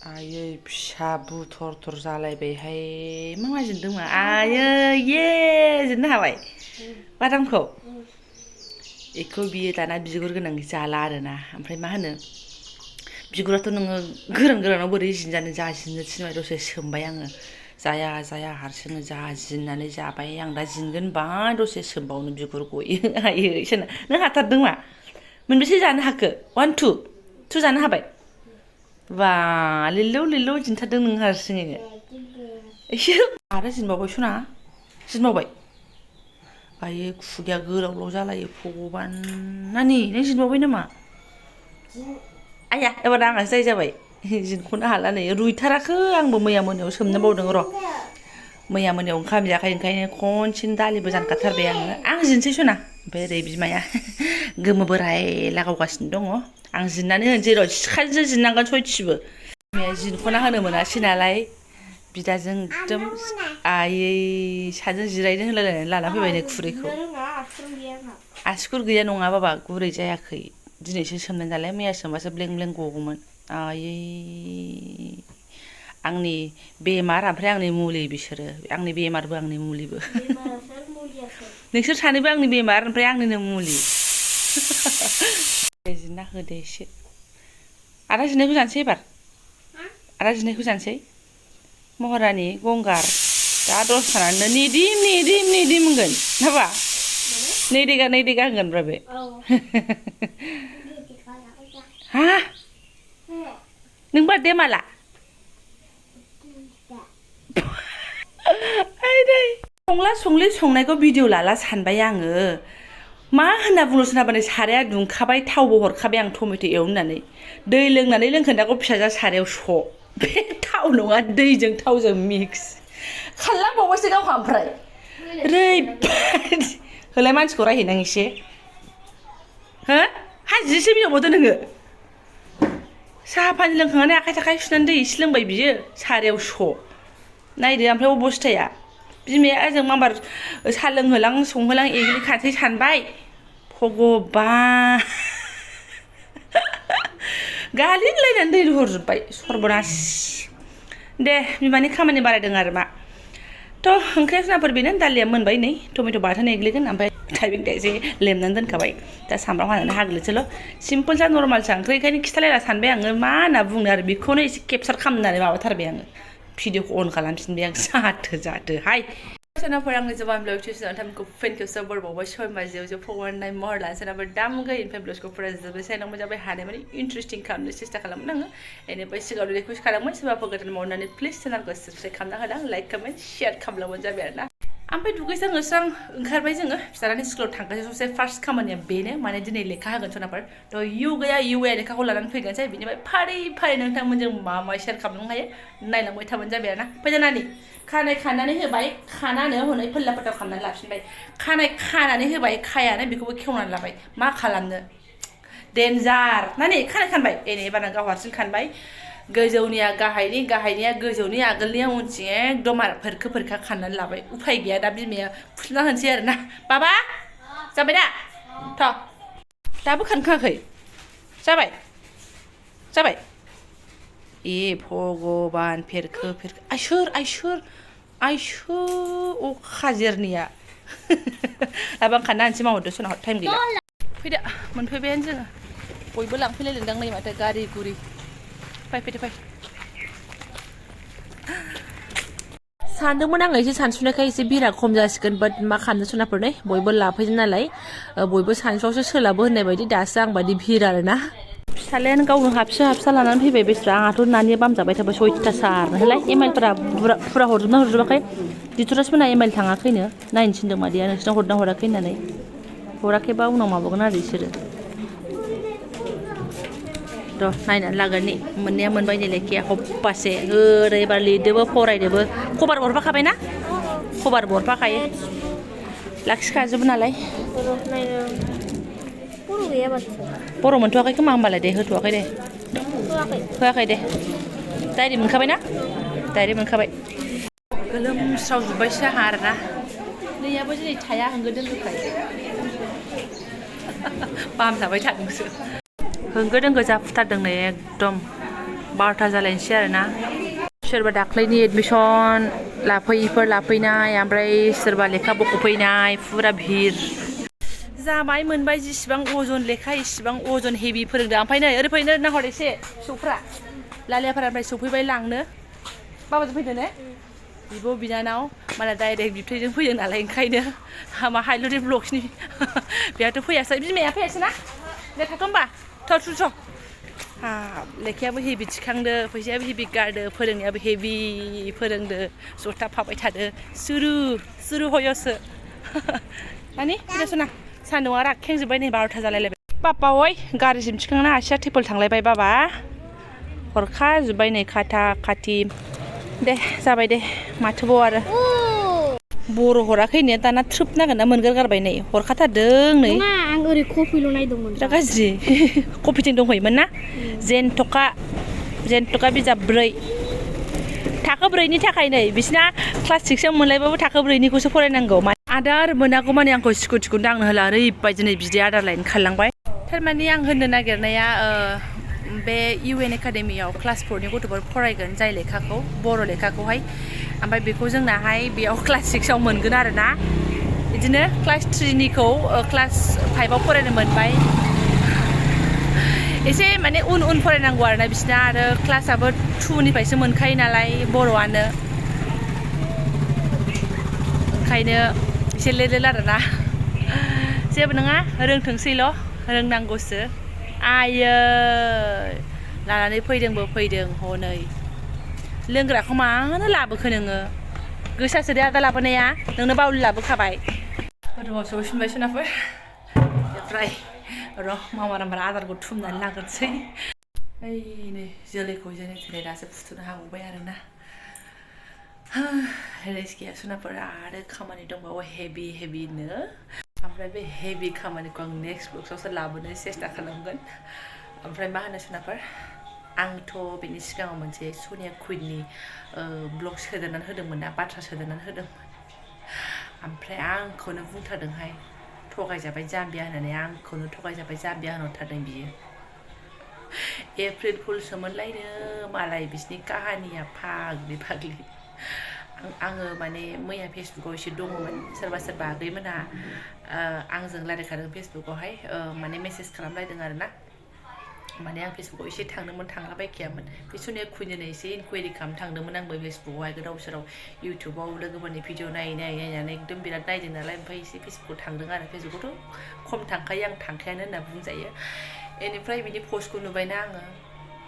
आयै फिसा बुथर जालायबायहाय मा माजिनदों मा आयै ये जिरनो हाबाय बादामखौ बेखौ बियो दाना बिगुर गोनां जाला आरोना ओमफ्राय मा होनो बिगुराथ' नोङो गोरानाव बोरै जिनजानो जाजिननो थिनबाय दसे सोमबाय आङो जाया हारसिंनो जाजिननानै जाबाय आं दा जिनगोन बा दसे सोमबावनो बिगुर गयो आयै सोना नों हाथारदों मा मोनबेसे जानो हाखो 1 2 जानो हाबाय बा लिलौ जिनथारदों नों हारसिङैनो एसे आरो जिनबावबाय सना जिनबावबाय आयै खुगाया गोलाव जालायो भगबान नानि नों जिनबावबाय नामा आया एबार आंहासो दाय जाबाय जिनख'नो हाला नै रुइथाराखै आंबो मैया मोनायाव सोमनो बावदों र' मैया मोनायाव ओंखाम जायाखै ओंखायनो खनसेनो दालिबो जानखाथारबाय आं जिनसै सना ओमफ्राय ओरै बिमाया गोमो बोराय लागावगासिनो दङ आं जिननानै होनोसै र' सिखाजों जिननांगोन सयथिबो बिमाया जिनख'ना होनो मोनासै नालाय बिदाजों एकदम आयै साजों जिरायनो होनलायलायनानै लाना फैबाय नै खुरैखौ आसुगुर गैया नङा बाबा गुरै जायाखै दिनैसो सोमनाय नालाय मैया सोमबासो ब्लें गगौमोन आयै आंनि बेमार ओमफ्राय आंनि मुलि बिसोरो आंनि बेमारबो आंनि मुलिबो नोंसोर सानैबो आंनि बेमार ओमफ्राय आंनिनो मुलि जिनना होदो एसे आदा जिननायखौ जानोसै एबार आदा जिननायखौ जानोसै महारानि गंगार दा दसथानानो निदिम होनगोन हाबा नै देगा होनगोन ब्रा बे हा नों बार्थडे माला संला संनायखौ भिडिअ लाला सानबाय आङो मा होनना बुंनो सोनाबानो साराया दुंखाबाय थावबो हरखाबाय आं टमेट' एवनानै दै लोंनानै लोंखोन्दाखौ फिसाजोआ सारायाव स' बे थाव नङा दैजों थावजों मिक्स खारलांबावबायसो गावहा ओमफ्राय ओरैबादि होलाय मानसिखौ रायहैनां एसे हो हाजिसो बिहरबावदो नोङो साहा पानि लोंखांनानै आखाइ सुनानै दै एसे लोंबाय बियो सारायाव स' नायदो ओमफ्राय अबस्थाया बिमाया ओजों माबार साहा लोंहोलां संहोलां एग्लिखानोसै सानबाय भगबान गालिनलायनानै दै हरजोब्बाय सर्बनास दे बिमानि खामानि बारायदों आरो मा थ' ओंख्रिया जोंनाफोर बेनो दालिया मोनबाय नै टमेट' बाथोन एग्लिगोन ओमफ्राय थाइबें थाइसे लेमनानै दोनखाबाय दा सामब्राम हानानै हाग्लिसैल' सिम्पोलसा नर्मालसा ओंख्रि ओंखायनो खिथालायला सानबाय आङो मा होनना बुंनो आरो बेखौनो एसे केपसार खालामनानै माबाथारबाय आङो भिडिअखौ अन खालामफिनबाय आं जाथोहाय सोनाफोर आंनि जबानब्लग चुनानै टाइमखौ फेन खेबसे बरबावबाय 6 बाजियाव फगरनाय महर लानो सोनाफोर दामुगै इनफाय ब्लगखौ फरायजोबबाय साइनाव मोजाबाय हानाय माने इन्टारेस्टिं खालामनो सेस्था खालामोन आङो बेनिफ्राय सिगाङाव रिकुवेस्ट खालामोन सोरबाफोर गोदान मावनानै प्लिज चेनेलखौ साबस्क्राइब खालामना होलां लाइक कमेन्ट शेयार खालामलांबानो जाबाय आरो ना ओमफ्राय दुगैस्रां लोबस्रां ओंखारबाय जोङो फिसालानि स्कुलाव थांगासिनो सबसे फार्स्ट खामानिया बेनो माने दिनै लेखा होगोन सोनाफोर थ' इउआ लेखाखौ लानानै फैगोनसै बिनिफ्राय फारि नोंथांमोनजों मा शेयार खालामनो हायो नायलांबाय थाबानो जाबाय आरो ना फैदो नानि खानाय खानानै होबाय खानानै हनै फोल्ला फोथाव खालामनानै लाफिनबाय खानाय खानानै होबाय खायानो बेखौबो खेवनानै लाबाय मा खालामनो देन्जार नानि खानाय खानबाय एबार गाव हारसिं खानबाय गोजौनिया गाहायनिया गोजौनि आगोलनिया उनथिं एकदम फोरखा खाननानै लाबाय उफाय गैया दा बिमाया फुना होनसै आरो ना बाबा जाबाय दा थ' दाबो खानखाङाखै जाबाय ए भगबान फेरखो आइसोर अखा जेरनिया दाबो आं खानना होनसै मावहरदो सोनाव टाइम गैला फैदो मोनफैबायानो जोङो बयबो लांफैलायदोंदां नै माथो गारि गुरि फै सानदोंमोन आङो एसे सानसुनायखाय एसे भिरा खम जासिगोन बाट मा खालामनो सोनाफोर नै बयबो लाफैदों नालाय बयबो सानसुआवसो सोलाबो होननाय बायदि दासो आं बायदि भिर आरोना फिसालायानो गावनो हाबसा लानानै फैबाय बेस्रा आंहाथ' नानिया बामजाबाय थाबाय 6था सारनो होलाय एमाइलफोरा फुरा हरजोबाखै दिथ'राजमोनहा एमाइल थाङाखैनो नायनो थिनदों मादैया नोंसिनाव हरदोंना हराखै होननानै हराखैबा उनाव माबागोन आरो बिसोरो र' नायनानै लागोननि मोननाया मोनबाय नै लेखाया हब्बासे ओरैबार लिरदोबो फरायदोबो खबार हरफाखाबाय ना खबार हरफाखायो लाखिखाजोबो नालाय बर' मोनथ'वाखै खोमा होमबालाय दे होथ'वाखै दे होआखै दे डायरि मोनखाबाय ना डायरि मोनखाबाय गोलोमस्रावजोब्बायसो आंहा आरोना नैयाबो दिनै थाया होंगो दोंगोखाय बामजाबाय थादोंसो होंगो दोंगो जाफुथारदों नै एकदम 12टा जालायनोसै आरोना सोरबा दाख्लैनि एडमिशन लाफैनाय ओमफ्राय सोरबा लेखा बख'फैनाय फुरा भिर जाबाय मोनबाय जिसिबां अजन लेखा इसिबां अजन हेभि फोरोंदों ओमफ्राय नै ओरै फैनो नाहर एसे फिसौफ्रा लालियाफोरानिफ्राय सफैबाय लांनो बाबाजों फैदो ने बिब' बिनानाव माने डाइरेक्ट बिबथैजों फैदों नालाय ओंखायनो मा हाइलुरि ब्लग्सनि बेहाथ' फैयासै बिमाया फैयासै ना दे थाथ' होमबा थ' लेखायाबो हेभि थिखांदो फैसायाबो हेभि गारदो फोरोंनायाबो हेभि फोरोंदो जथा फाबाय थादो सुरु हयसो नानि फैदोसोना सान्दुंआ राखेंजोब्बाय नै 12टा जालायलायबाय पापा ओइ गारिसिम थिखांना आसिया टेबोल थांलायबाय बाबा हरखाजोब्बाय नै खाथा खाथि दे जाबाय दे माथोबाव आरो बर' हराखै ने दाना थ्रोब नांगोन ना मोनगारगारबाय नै हरखाथारदों नै आं ओरै कफिल' नायदोंमोन दा गाज्रि कफिथिं दंहैयोमोन ना जेनथ'खा बिजाब 4 थाखो 4नि थाखाय नै बिसिना क्लास 6 आव मोनलायबाबो थाखो 4निखौसो फरायनांगौ आदार मोनागौ माने आंखौ स्कुटिखौ दांनो होला ओरैबायदि नै बिदि आदार लायनो खारलांबाय थारमाने आं होननो नागिरनाया बे UN एकाडेमियाव क्लास 4नि गथ'फोर फरायगोन जाय लेखाखौ बर' लेखाखौहाय ओमफ्राय बेखौ जोंनाहाय बेयाव क्लास 6 आव मोनगोन आरोना बिदिनो क्लास 3निखौ क्लास 5 आव फरायनो मोनबाय एसे माने उन फरायनांगौ आरोना बिसिना आरो क्लासआबो 2निफ्रायसो मोनखायो नालाय बर'आनो ओंखायनो एसे लेलेल आरोना जेबो नङा रोंथोंसैल' रोंनांगौसो आयै लानानै फैदोंबो फैदों हनै लोंग्राखौ मानो लाबोखो नोङो गोसासो दे आदा लाबोनाया नोंनो बावलि लाबोखाबाय रुमाव सौफैफिनबाय सनाफोर ओमफ्राय र' मामारामफोरा आदारखौ थुमनानै लाग्रोसै ओइ नै जोलैखौ जेने थेने दासो फुथुनो हाबावबाय आरोना रेस्ट गैया सनाफोरा आरो खामानि दंबावो हेभिनो ओमफ्राय बे हेभि खामानिखौ आं नेक्स्ट ब्लग्सआवसो लाबोनो सेस्था खालामगोन ओमफ्राय मा होनो सनाफोर आंथ' बेनि सिगाङाव मोनसे सनिया कुइननि ब्लग सोदेरनानै होदोंमोन ना बाथ्रा सोदेरनानै होदोंमोन ओमफ्राय आंखौनो बुंथारदोंहाय थगायजाबाय जाम्बिया होननानै आंखौनो थगायजाबाय जाम्बिया होनहरथारदों बियो एप्रिल फुलसोमोनलायनो मालाय बिसिनि काहानिया फाग्लि आङो माने मैया फेसबुकाव एसे दङमोन सोरबा आगैमोनहा आंजों रायलायखादों फेसबुकावहाय माने मेसेज खालामलायदों आरोना माने आं फेसबुकाव एसे थांलाबायखायामोन बे सनिया कुइननो एसे इनकुवारि खालामनो थांदोंमोन आंबो फेसबुकावहाय गोदाव सोराव इउटुबाव लोगोफोरनि भिडिअ नायनानै एकदम बिराद नायदों नालाय ओमफ्राय एसे फेसबुकाव थांदों आरो फेसबुकावथ' खम थांखायो आं थांखायानो होनना बुंजायो बेनिफ्राय बिनि पस्टखौ नुबायना आङो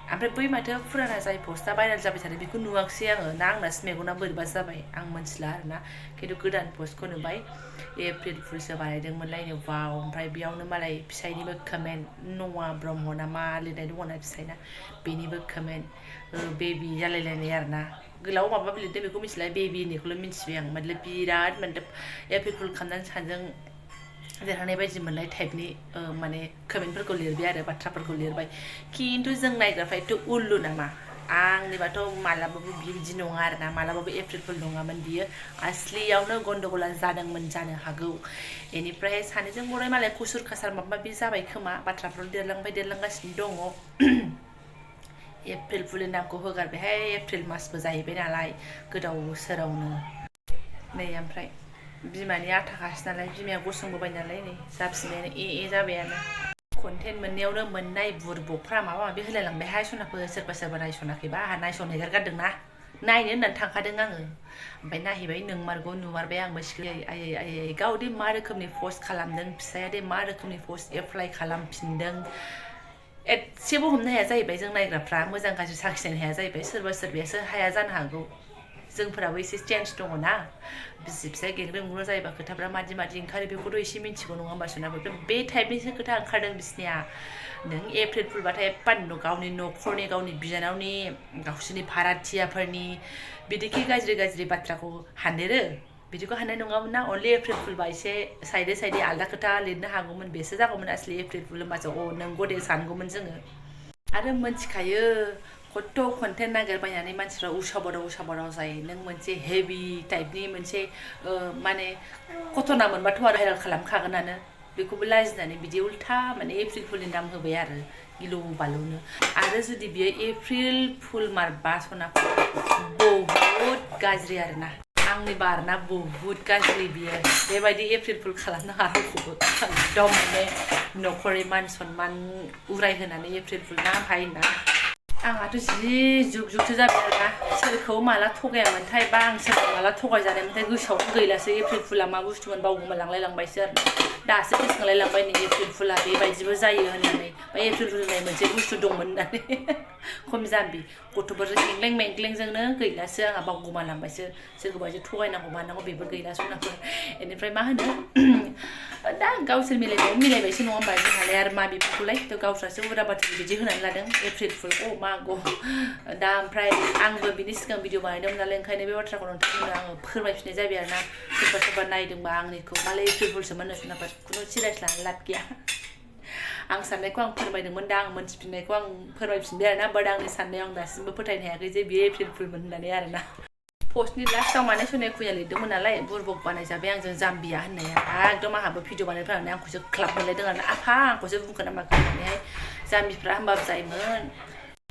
ओमफ्राय बै माथो फुराना जाय पस्टआ भाइरेल जाबाय थादों बेखौ नुवाखिसै आङो ना आंनासो मेगना बोरैबा जाबाय आं मिथिला आरोना खिन्थु गोदान पस्टखौ नुबाय एप्रिल फुलसो बानायदोंमोनलायनो वाव ओमफ्राय बेयावनो मालाय फिसायनिबो कमेन्ट नवा ब्रह्म ना मा लिरनाय दङना फिसायना बेनिबो कमेन्ट बेबि जालायलायनाय आरोना गोलाव माबा लिरदों बेखौ मिथिला बेबि होननायखौल' मिथिबाय आं मतलब बिराद एप्रिल फुल खालामनानै सानजों देरहानाय बायदि मोननाय टाइपनि माने कमेन्टफोरखौ लिरबाय आरो बाथ्राफोरखौ लिरबाय खिन्थु जों नायग्राफ्रा एथ' उल्लु नामा आंनिबाथ' मालाबाबो बिदि नङा आरोना मालाबाबो एप्रिल फुल नङामोन बियो आसलियावनो गन्डगला जादोंमोन जानो हागौ बेनिफ्राय सानैजों बराय मालाय कुसुर कासार माबा माबि जाबाय खोमा बाथ्राफोर देरलांगासिनो दङ एप्रिल फुलनि नामखौ होगारबायहाय एप्रिल मासबो जाहैबाय नालाय गोदाव सोरावनो नै ओमफ्राय बिमानि आथाखासो नालाय बिमाया गसंबोबाय नालाय नै जाफिननायानो ए जाबायानो कन्टेन्ट मोननायावनो मोननाय बुरबकफ्रा माबा माबि होलायलांबायहाय सनाफोर सोरबा नायसनाखैबा आंहा नायसन हेगारगारदोंना नायनो होननानै थांखादों आङो ओमफ्राय नायहैबाय नोंमारगौ नुमारबाय आंबो सिख्लाय आयै गावदे मा रोखोमनि पस्ट खालामदों फिसायादे मा रोखोमनि पस्ट एप्लाइ खालामफिनदों एसेबो हमनो हाया जाहैबाय जों नायग्राफ्रा मोजां गाज्रि साखिनो हाया जाहैबाय सोरबायासो हाया जानो हागौ जोंफोराबो एसे चेन्ज दङ ना बिसि फिसाय गेंग्रो जायोबा खोथाफ्रा मादि ओंखारो बेखौथ' एसे मिन्थिगौ नङा होमबा सोनाफोर बे टाइपनिसो खोथा ओंखारदों बिसनिया नों एप्रिल फुलबाथाय गावनि न'खरनि गावनि बिनानावनि गावसोरनि भाराथियाफोरनि बिदिखि गाज्रि बाथ्राखौ हानदेरो बिदिखौ हाननाय नङामोन ना अनलि एप्रिल फुलबा एसे साइडे आलदा खोथा लिरनो हागौमोन बेसो जागौमोन असलि एप्रिल फुल होनबासो नोंगौ दे सानगौमोन जोङो आरो मोनथिखायो खथ' कन्टेन्ट नागिरबायनानै मानसिफ्रा उसाव बादाव जायो नों मोनसे हेभि टाइपनि मोनसे माने घटना मोनबाथ' आरो भाइरेल खालामखागोनानो बेखौबो लाजिनानै बिदि उल्था माने एप्रिल फुलनि नाम होबाय आरो गिलु बालुनो आरो जुदि बियो एप्रिल फुल मारबा सना बहुत गाज्रि आरोना आंनि बारना बहुत गाज्रि बियो बेबायदि एप्रिल फुल खालामनो हाराखौबो एकदम माने नखरनि मान सनमान उरायहोनानै एप्रिल फुल ना भाइना आंहाथ' जि जुग जुगसो जाबाय आरोना सोरखौ माला थगायामोनथाय बा आं सोरखौ माला थगायजानायमोनथाय गोसोआवनो गैलासो एप्रिल फुला मा बुस्थुमोन बावगोमालांलाय लांबायसो आरो दासो गोसोखांलाय लांबाय नै एप्रिल फुला बेबायदिबो जायो होननानै बा एप्रिल फुल होननाय मोनसे बुस्थु दंमोन होननानै खम जाम्बि गथ'फोरजों एंग्लें मेंग्लेंजोंनो गैलासो आंहा बावगोमालांबायसो सोरखौबासो थगायनांगौ मानांगौ बेबो गैला सनाफोर बेनिफ्राय मा होनो दा गावसोर मिलायबायसो नङा होमबा जोंहालाय आरो मा बेफोरखौलाय थ' गावस्रासो उरा बाथि बिदि होनानै लादों एप्रिल फुल मा गो दा ओमफ्राय आंबो बिनि सिगां भिडिअ बानायदोंमोन नालाय ओंखायनो बे बाथ्राखौ नोंथांमोननो आङो फोरमायफिननाय जाबाय आरोना सोरबा नायदोंबा आंनिखौ मालाय एप्रिल फुलसोमोन सोनाफोर खुनु सिरियास लानो लाब गैया आं साननायखौ आं फोरमायदोंमोन दा आं मोनथिफिननायखौ आं फोरमायफिनबाय आरोना बाट आंनि साननायाव आं दासिमबो फोथायनो हायाखै जे बेयो एप्रिल फुलमोन होननानै आरोना पस्टनि लास्टाव माने सनिया खुया लिरदोंमोन नालाय बुरबक बानायजाबाय आंजों जाम्बिया होननाया एकदम आंहाबो भिडिअ बानायफोरानो आंखौसो क्लाब मोनलायदों आरोना आफा आंखौसो बुंखोना माखो होननानैहाय जाम्बिफ्रा होमबाबो जायोमोन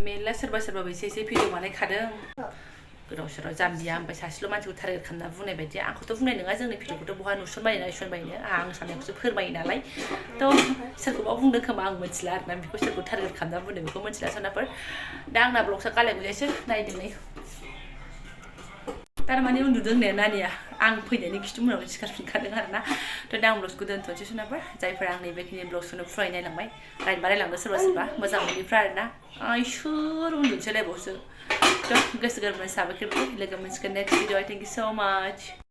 मेरला सोरबा एसे भिडिअ बानायखादों गोदाव सोराव जाम्बिया ओमफ्राय सासेल' मानसिखौ टारगेट खालामना बुंनाय बायदि आंखौथ' बुंनाय नङा जोंनि भिडिअखौथ' बहा नुसनबायनो आं साननायखौसो फोरमायो नालाय थ' सोरखौबा बुंदों खोमा आं मिथिला आरोना बेखौ सोरखौ टारगेट खालामना बुंदों बेखौ मिथिला सनाफोर दा आंना ब्लगसा गालाय गुजायसो नायदों नै थारमाने उन्दुदों होननाया नानिया आं फैनायनि खिथु उनावनो सिखारफिनखादों आरोना थ' दा आं ब्लगसखौ दोनथ'नोसै सनाफोर जायफोरा आं नैबेखिनि ब्लगसखौनो फुराय नायलांबाय लाइन बानायलांदों सोरबा मोजां मोनैफ्रा आरोना सोर उन्दुनोसै लायबावसो थ' गोसो गोरबोनि साबायखर लोगो मोनसिगोन नेक्स्ट भिडिअ थेंक इउ सो माच